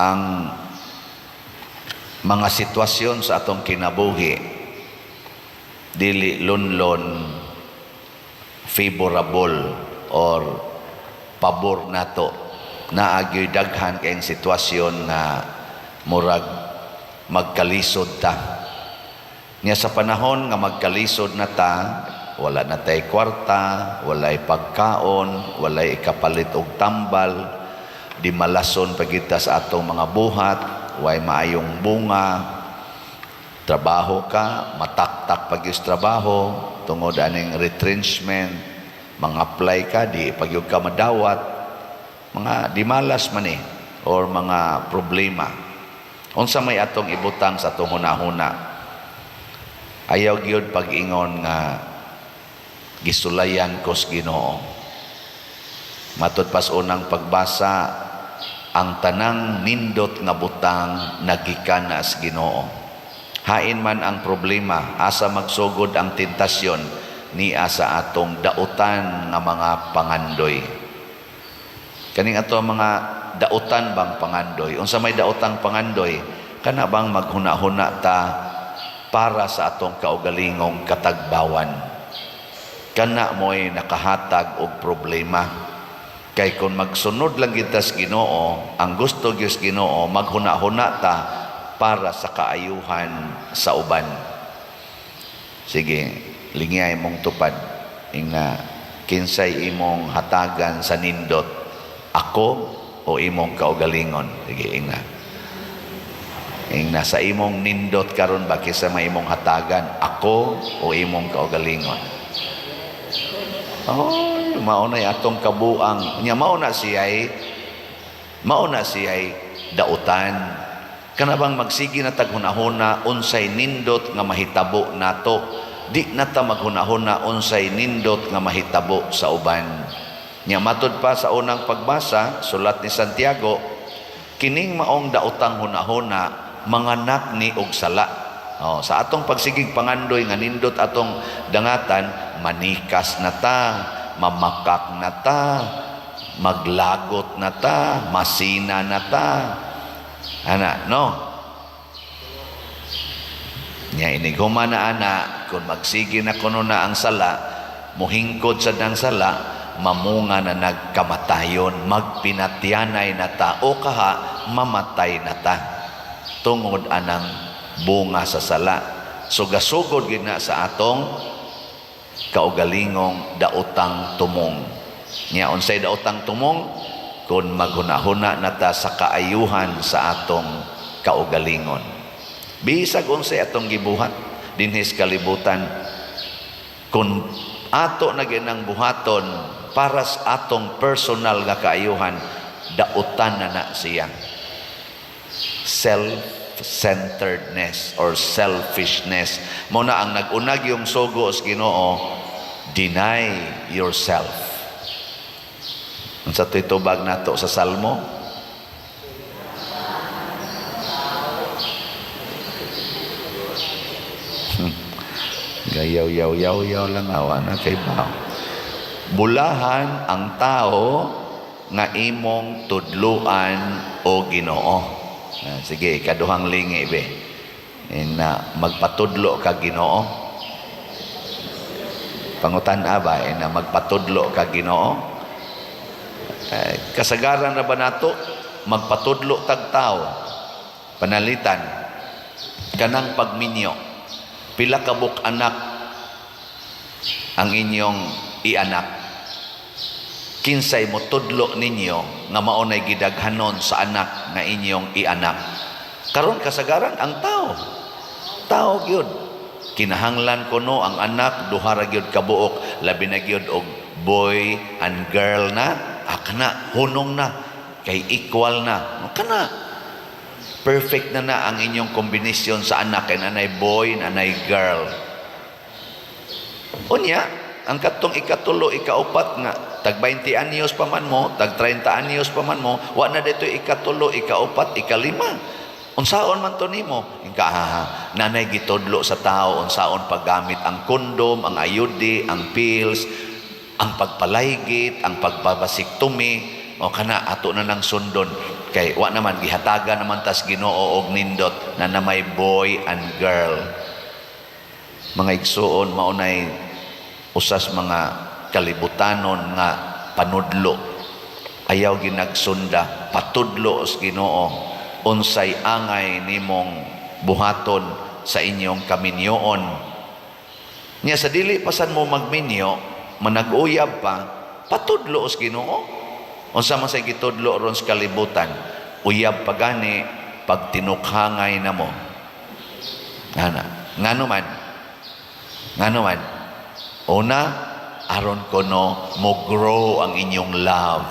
Ang mga sitwasyon sa atong kinabuhi dili lunlon favorable or pabor nato. Naa gyoy daghan kayong sitwasyon nga murag magkalisod ta. Nya sa panahon nga magkalisod na ta, wala na tay kwarta, walay pagkaon, walay ikapalit og tambal, di malason pa kita sa atong mga buhat, way maayong bunga, trabaho ka, mataktak pag trabaho, tungod aning retrenchment, mga apply ka, di pagyud ka madawat, mga di malas man eh, or mga problema. Unsa may atong ibutang sa atong hunahuna? Ayaw gyud pag-ingon nga "Gisulayan ko sa Ginoo." Matud pas unang pagbasa, ang tanang nindot nga butang nagikan na sa Ginoo. Hain man ang problema, asa magsugod ang tentasyon? Nia sa atong dautan nga mga pangandoy. Kaning ato mga dautan bang pangandoy? Unsa may daotang pangandoy? Kana bang maghuna-huna ta para sa atong kaugalingong katagbawan? Kana mo'y nakahatag og problema. Kay kung magsunod lang kita sa Ginoo, ang gusto gyud sa Ginoo, maghuna-huna ta para sa kaayuhan sa uban. Sige, lingiyay mong tupad. Ingna, kinsay imong hatagan sa nindot? Ako o imong kaugalingon? Sige, ingna. Ingna, sa imong nindot karon ba, kinsa may imong hatagan? Ako o imong kaugalingon? Oh, mao na atong kabuang. Nya mao na siya'y dautan. Kana bang magsige na tag hunahuna unsay nindot nga mahitabo nato? Di na ta maghunahuna unsay nindot nga mahitabo sa uban. Nya matud pa sa unang pagbasa, sulat ni Santiago, kining maong daotang hunahuna manganak ni og sala. Oh, sa atong pagsigig pangandoy nga nindot atong dangatan, manikas na ta, mamakak na ta, maglagot na ta, masina na ta. Ana, no? Nya inig human na ana, kung magsige na kuno na ang sala, muhingkod sa nang sala, mamunga na nagkamatayon, magpinatyanay na ta, o kaha, mamatay na ta. Tungod anang bunga sa sala. So gasugod gid na sa atong kaugalingong daotang tumong. Nya unsay daotang tumong? Kung maghunahuna na ta sa kaayuhan sa atong kaugalingon. Bisag unsay atong gibuhat dinhi sa kalibutan, kung ato na ginang buhaton para sa atong personal nga kaayuhan, dautan na na siya. Self-centeredness or selfishness. Mao na ang nag-unag yung sugo sa Ginoo, "Deny yourself." Unsa to'y tubag nato sa Salmo? Gayaw yaw yaw yaw lang, awa na kay ba. Bulahan ang tao nga imong tudluan, o Ginoo. Ah, sige, kaduhang lingi be. Na "Magpatudlo ka, Ginoo." Pangutan ba na "Magpatudlo ka, Ginoo." Eh, kasagaran na ba nato magpatudlo tag tao? Panalitan kanang pagminyo, pila ka buok anak ang inyong ianak? Kinsay mo tudlo ninyo nga mao nay gidaghanon sa anak nga inyong ianak? Karon kasagaran ang tao, tao gyud, kinahanglan kuno ang anak duha ra gyud kabuok, labi na gyud og boy and girl na. Ah, kana hunong na kay equal na kana, perfect na na ang inyong kombinasyon sa anak kay nanay boy, nanay girl. Unya ang katong ikatulo, ikaupat nga tag 20 anyos pa man mo, tag 30 anyos pa man mo, wa na dito ikatulo, ikaupat, ikalima. Unsaon man to nimo? Inka ah, nanay gitudlo sa tao unsaon paggamit ang kondom, ang IUD, ang pills, ang pagpalaygit, ang pagbabasiktomy, o kana ato na nang sundon. Kay wa naman gihatagan naman tas Ginoo og nindot na may boy and girl. Mga igsuon, maunay usas mga kalibutanon nga panudlo. Ayaw ginagsunda, patudlo os Ginoo unsay angay nimong buhaton sa inyong kaminyoon. Nya sa dili pasan mo magminyo, manag-uyab pa, patudlo os Ginoo. Unsa man say gitudlo ron sa kalibutan? Uyab pa gani pag tinukhangay na mo. Ana, ngano man? Ngano man? Una, aron kono mo grow ang inyong love.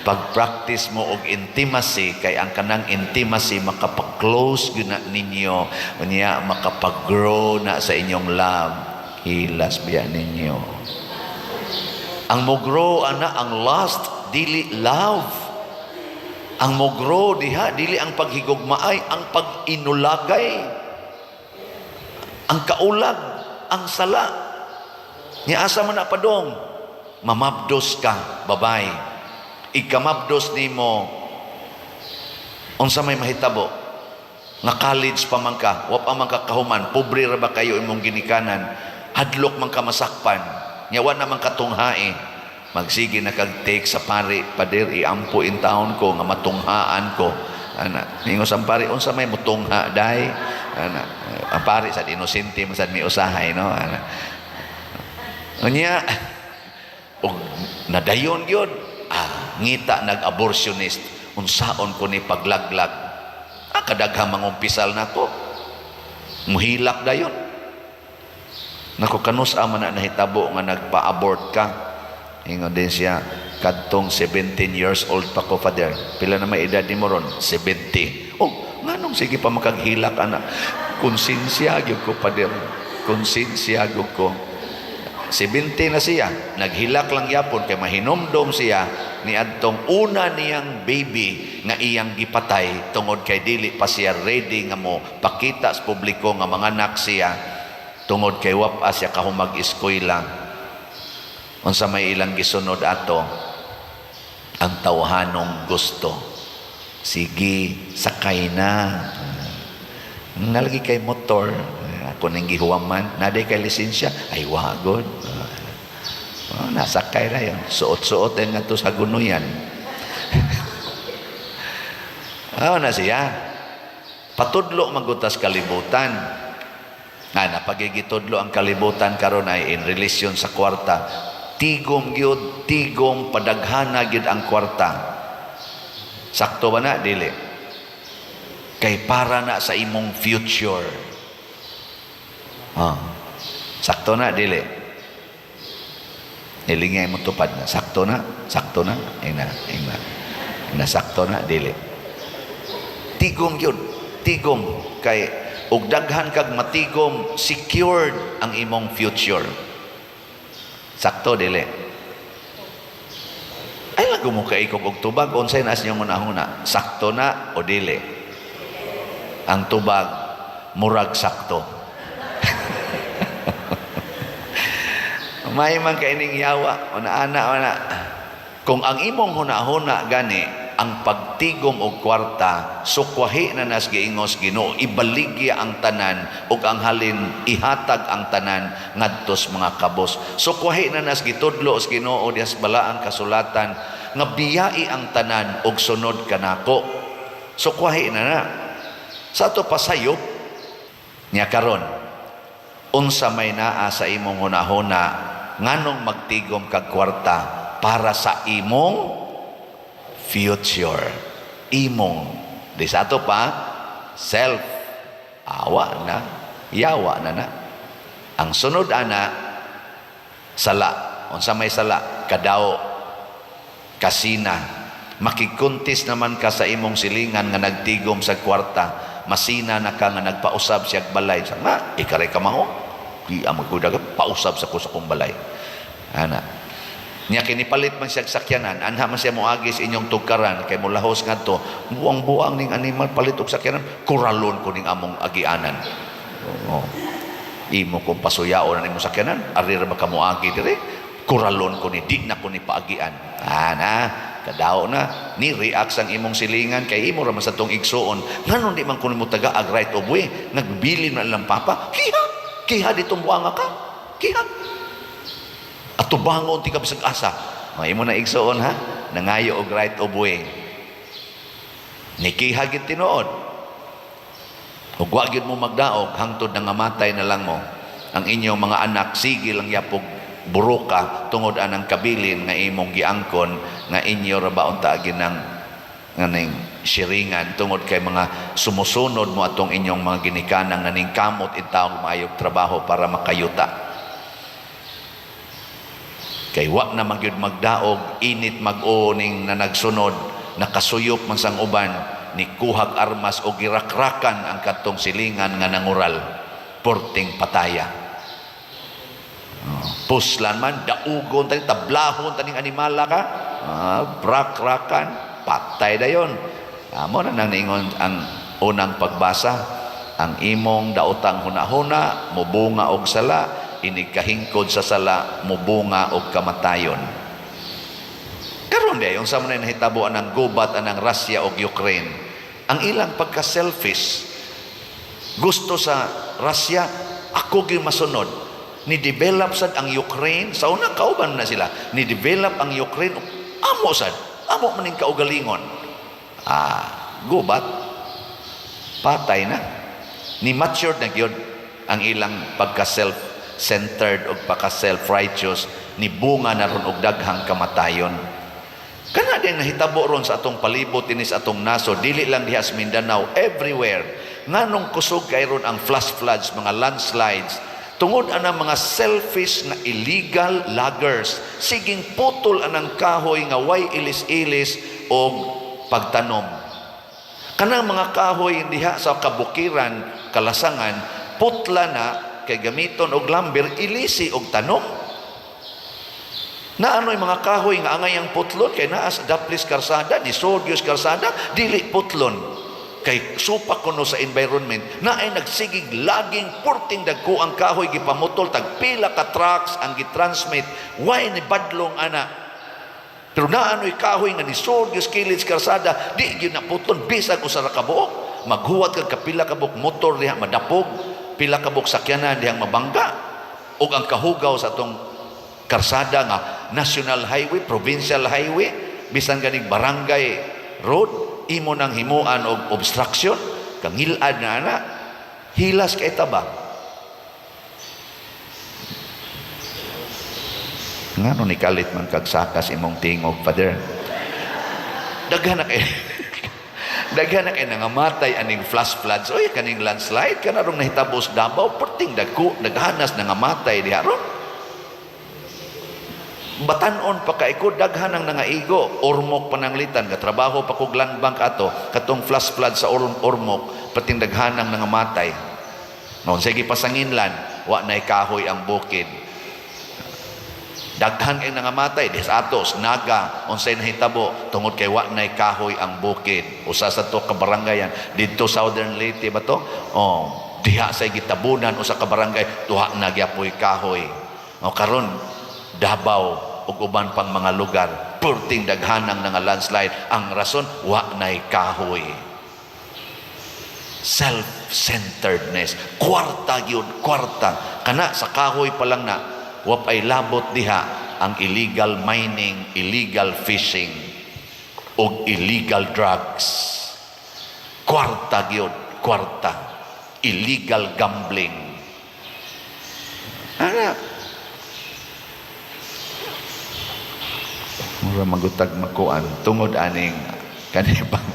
Pag-practice mo og intimacy, kay ang kanang intimacy makapa-close gyud na ninyo, unya makapag-grow na sa inyong love. Hilas biya ninyo. Ang mo grow ana ang lust, dili love. Ang mo grow diha dili ang paghigugmaay, ang pag-inulagay. Ang kaulag, ang sala. Nya asa man na padong? Mamabdos ka, babay. Ikamabdos nimo, unsa may mahitabo? Nga college pa man ka, wa pa man ka kahuman, pobre ra ba kayo imong ginikanan, hadlok man ka masakpan, nya wa naman katunghae. Magsige na kag take sa pari, "Pader, iampo in taon ko nga matunghaan ko." Ana, ningon sa pari, "Unsa may mutungha, day?" Ana, ang pari sad inosente man sad mi usahay, no? Ana. Unya, og nadayon gyud, ngita nag-abortionist, "Unsaon ko ni paglaglag? Kadaghang mangumpisal nako." Muhilak dayon. "Nako, kanus man na nahitabo nga nagpa-abort ka?" Ingon din siya, "Kadtong 17 years old pa ko, Father." "Pila na may edad nimo ron?" "70." "Oh, nganong sige pa makaghilak ana?" "Konsensya gyud ko, Father. Konsensya gyud ko." 70 na siya. Naghilak lang yapon kay mahinumdom siya ni adtong una niyang baby nga iyang gipatay tungod kay dili pa siya ready nga mo pakita sa publiko nga manganak siya, tungod kay wa pa siya kahumag eskwela. Unsa may ilang gisunod ato? Ang tawhanong gusto. Sige, sakay na. Nalagi kay motor, ako ning gihuwaman, naday kay lisensya, ay wa gud. Oh, nasakay na yun. Suot-suot din nga to sa gunuyan. Oh, na siya. Patudlo magutas kalibutan. Nga napagigitudlo ang kalibutan karon ay in relation sa kwarta. Tigom gyud, tigom padaghana gyud ang kwarta. Sakto ba na? Dili. Kay para na sa imong future. Oh. Sakto na, dili. Nilingay mo tupad na. Sakto na, sakto na. Ina, ina. Ina, sakto na, dili. Tigom yun. Tigom. Kay, og daghan kag matigom, secured ang imong future. Sakto, dili. Ay, lago mo kaikog og tubag, unsay naas niyong hunahuna? Sakto na o dili? Ang tubag, murag sakto. May man kaining yawa, una ana una. Kung ang imong hunahuna gani, ang pagtigom og kwarta, sukwahi na nas giingos Ginoo, ibaligya ang tanan ug ang halin ihatag ang tanan ngadtos mga kabos. Sukwahi na nas gitudlo sa Ginoo dias balaang kasulatan nga biyai ang tanan ug sunod kanako. Sukwahi na na. Sa ato pasayop niya karon, unsa may naa sa imong hunahuna nganong magtigom kag kwarta? Para sa imong future, imong di sa ato pa self, awa na, yawa na na. Ang sunod ana, sala. Unsa may sala? Kadao, kasina. Makikuntis naman ka sa imong silingan nga nagtigom sa kwarta, masina na ka nga nagpausab siya balay sa nga ikaray ka mao di ang magkudag pausab sa ko sa kong balay ana. Nya kinipalit man siya sakyanan, anha man siya moagi sa inyong tugkaran kay molahos ngadto, "Buang-buang ning animal, palit og sakyanan, kuralon ko ning among agianan." Oh. "Imo kong pasuyaon ang imong sakyanan, ari ra ba ka moagi dire? Kuralon ko ni, di na ko ni paagian." Ana, Kadao na ni react sang imong silingan kay imo ra man sa tong igsuon. Nganong di man kuno mo taga ag right of way? Nagbilin man lang papa. Kiha, kiha ditong buanga ka. Kiha. Atubangon ti ka bisag asa. Mga imo na igsuon ha, nangayo og right of way. Ni kiha gid tinuod. Ug wa gyud mo magdaog hangtod nangamatay na lang mo. Ang inyong mga anak sige lang yapog buruka tungod anang kabilin nga imong giangkon nga inyo ra ba unta ginang nganing siringan tungod kay mga sumusunod mo atong inyong mga ginikanang naningkamot intawong maayog trabaho para makayuta. Kay wa na man gyud magdaog, init mag-o ning na nagsunod, nakasuyop man sang uban, ni kuhag armas o girakrakan ang katong silingan nga nangural, porting pataya. Oh, puslan man, daugon tani, tablahon taning animala ka, brakrakan, patay dayon. Amo na nang niingon ang unang pagbasa, ang imong daotang hunahuna, mubunga og sala, inig kahingkod sa sala, mubunga og kamatayon. Karon di, yung sa mga nahitabo anang gubat anang Russia og Ukraine, ang ilang pagka-selfish, gusto sa Russia, ako gyud masunod. Ni-develop sad ang Ukraine, sa unang kauban na sila, ni-develop ang Ukraine, amo sad, amo maning kaugalingon. Gubat, patay na. Ni matured na gyud ang ilang pagka-self-centered o pagka-self-righteous, ni bunga na ron og daghang kamatayon. Kana din nahitabo ron sa atong palibot dinhi sa atong nasod, dili lang diha sa Mindanao, everywhere. Nganong kusog kay ron ang flash floods, mga landslides, tungod anang mga selfish na illegal loggers, siging putol anang kahoy nga way ilis-ilis og pagtanom. Kanang mga kahoy diha sa kabukiran, kalasangan, putla na kay gamiton og lumber, ilisi og tanom. Na ano'y mga kahoy nga angay ang putlon kay naa sa daplis karsada, ni Sodyos karsada, dili putlon. Kay supak kuno sa environment, na ay nagsigig laging purting dagko ang kahoy gipamutol tag pila ka trucks ang gitransmit, way ni badlong ana. Pero naano'y kahoy nga ni Sodyos kilid karsada, di gyud na putlon bisag usa ra ka buok. Maghuwat kag kapila ka buok motor diha madapog, pila ka buok sakyanan dihang mabangga. Ug ang kahugaw sa atong karsada nga national highway, provincial highway, bisan ganig barangay road, imo nang himuan og obstruction, kangilad na ana, hilas kay taba. Ngano ni kalit man kag sakas imong tingog, Father? Daghan na kay daghan na kay nangamatay aning flash floods, oy, kaning landslide kana rong nahitabo sa Davao, perting dagko naghanas nangamatay diha ron. Batan-on pa kay ko daghan ang nangaigo, Ormoc pananglitan trabaho pa kog land bank ato katong flash flood sa Ormoc, perting daghan ang nangamatay. Noon sige pasanginlan, wa nay kahoy ang bukid. Daghan kay nangamatay di sa atos Naga, unsay nahitabo tungod kay wa nay kahoy ang bukid. Usa sa to ka barangayan didto Southern Leyte ba to? Oh, diha sa gitabunan usa ka barangay, duha na gyapoy kahoy. O karon Davao ug uban pang mga lugar, perting daghanang nga landslide. Ang rason, wa nay kahoy. Self-centeredness, kwarta gyud, kwarta. Kana sa kahoy pa lang na wa pay labot diha ang illegal mining, illegal fishing ug illegal drugs. Kwarta gyud, kwarta. Illegal gambling. Ana, mura magutag makuan tungod aning kanibang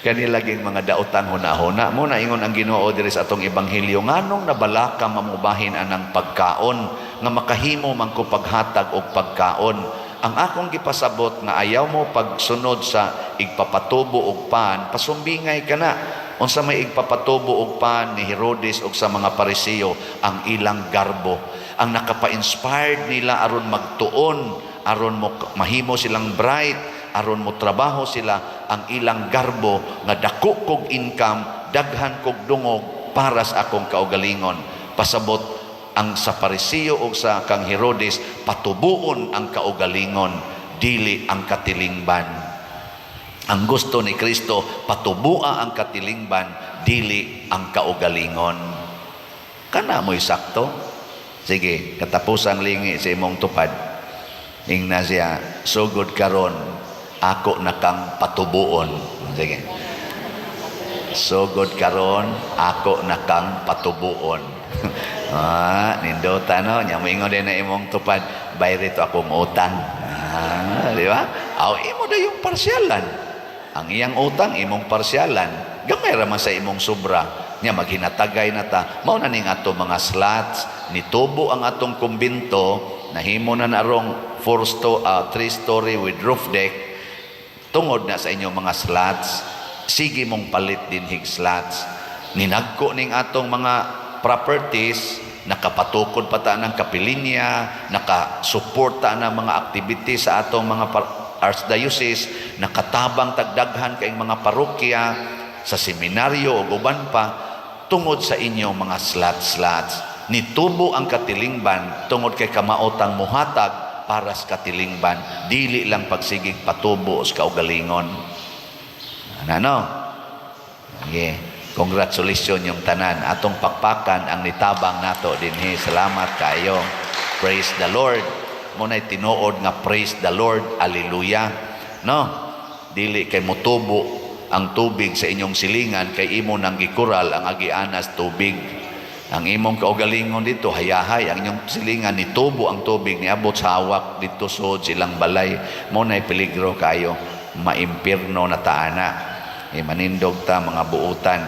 kanilaging mga daotang hunahuna mo. Naingon ang Ginoo diri sa atong ebanghelyo, nganong nabalaka mamubahin anang pagkaon nga makahimo man ko paghatag og pagkaon. Ang akong gipasabot nga ayaw mo pagsunod sa igpapatubo og pan, pasumbingay ka na. Unsa may igpapatubo og pan ni Herodes og sa mga Pariseo? Ang ilang garbo. Ang nakapa-inspired nila aron magtuon, aron mo mahimo silang bright, aron mo trabaho sila, ang ilang garbo nga dako kog income, daghan kog dungog para sa akong kaugalingon. Pasabot ang sa Pariseo o sa kang Herodes, patubuon ang kaugalingon. dili ang katilingban. Ang gusto ni Kristo, patubua ang katilingban, dili ang kaugalingon. Kana mo'y sakto. Sige, katapusang lingi sa imong tupad. Ingna siya, "Sugod karon, ako na kang patubuon." Sige. "Sugod karon, ako na kang patubuon." Ah, nindota, no? Nya moingon din na imong tupad, "Bayri to akong utang." Ah, di ba? Aw, imo na yung parsyalan. Ang iyang utang, imong parsyalan. Gamay ra man sa imong sobra. Nya maghinatagay na ta. Mao na ning ato mga slots, nitubo ang atong kumbento, nahimo na narong four sto three story with roof deck tungod na sa inyong mga slots. Sige mong palit dinhig slots. Ninagko ning atong mga properties, nakapatukod pa ta ng kapilinya, nakasuporta ng mga activities sa atong mga archdiocese, nakatabang tagdaghan kay mga parokya sa seminaryo ug uban pa tungod sa inyong mga slots-slots. Nitubo ang katilingban tungod kay kamaotang muhatag para sa katilingban, dili lang pagsigig patubo sa kaugalingon. Ano, no? Okay. Congratulations yung tanan. Atong pakpakan ang nitabang nato dinhi. Salamat kayo. Praise the Lord. Mao na'y tinuod nga praise the Lord. Hallelujah. No? Dili kay mutubo ang tubig sa inyong silingan kay imo nang gikural ang agianas tubig. Ang imong kaugalingon dito, hayahay. Ang inyong silingan, nitubo ang tubig, niabot sa hawak dito sod silang balay. Mao na'y peligro kayo. Maimpirno na taana. E manindog ta mga buutan.